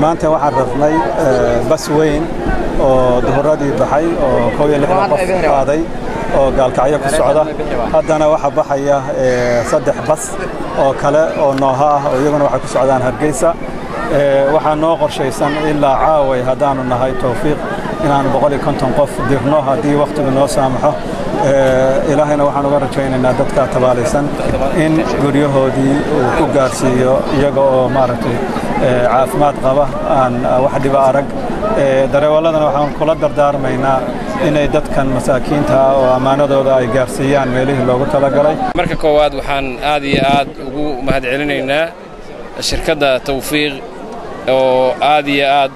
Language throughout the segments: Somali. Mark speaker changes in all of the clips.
Speaker 1: Maanta waxaan rarnay bas weyn oo duhuradii baxay oo 61 qof qaaday oo Gaalkacyo ku socda. Haddana waxaa baxaya 3 bas oo kale oo Nooha ah oo iyaguna waxay ku socdaan Hargeysa. Waxaa noo qorshaysan ilaa caaway haddaannu nahay Towfiiq inaannu 150 qof dirno haddii wakhtigu noo saamaxo. Ilaahayna waxaan uga rajaynaynaa dadka tabaalaysan in guryahoodii uu ku gaarsiiyo iyaga oo maaragtay caafimaad qaba, aan wax dhiba arag. Dareewaladana waxaan kula dardaarmaynaa inay dadkan masaakiinta ah oo ammaanadooda ay gaarsiiyaan meelihii loogu talagalay.
Speaker 2: Marka koowaad waxaan aad iyo aad ugu mahadcelinaynaa shirkadda Tawfiiq oo aad iyo aad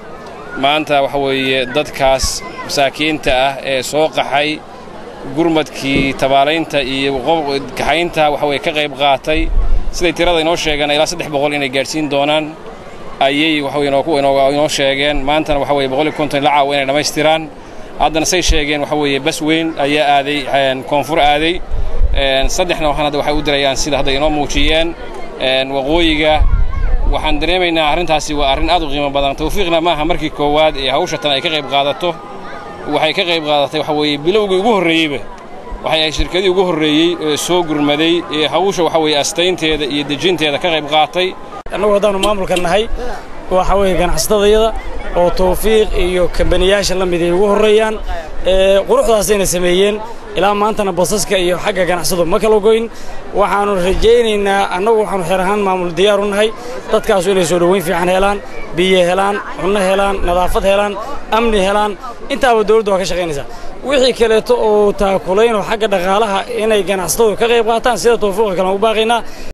Speaker 2: maanta waxa weeye dadkaas masaakiinta ah ee soo qaxay gurmadkii tabaalaynta iyo kaxaynta waxa weye ka qayb qaatay. Siday tirada inoo sheegeen, ilaa 300 inay gaadhsiin doonaan ayay waxa weye inoo sheegeen. Maantana waxa weye 150 la caawa inay dhammaystiraan. Haddana say sheegeen, waxa weeye bas weyn ayaa aaday koonfur aaday, saddexna waxaan hadda waxay u dirayaan, sida hadda inoo muujiyeen, waqooyiga. Waxaan dareemaynaa arrintaasi waa arrin aad u qiimo badan. Tawfiiqna maaha markii koowaad ee hawsha tan ay ka qayb qaadato. Waxay ka qayb qaadatay waxa weeye bilowgii ugu horreeyeyba. Waxay ahayd shirkadii ugu horreeyey ee soo gurmaday ee hawsha waxa weeye astaynteeda iyo dejinteeda ka qayb qaatay.
Speaker 3: Annagu haddaannu maamulka nahay, waxa weeye ganacsatadayada oo Tawfiiq iyo kambaniyaasha la mid ay ugu horreeyaan quruxdaasayna sameeyeen. Ilaa maantana basaska iyo xagga ganacsadu ma kala goyn. Waxaannu rajaynaynaa, annagu waxaanu xeer ahaan maamul diyaar u nahay dadkaasu inay soo dhoweyn fiican helaan, biyo helaan, cunno helaan, nadaafad helaan, amni helaan. Intaaba dawladdu waa ka shaqaynaysaa. Wixii kaleeto oo taakulayn oo xagga dhaqaalaha inay ganacsatadu ka qayb qaataan sida Tawfiiqa kale u baaqaynaa.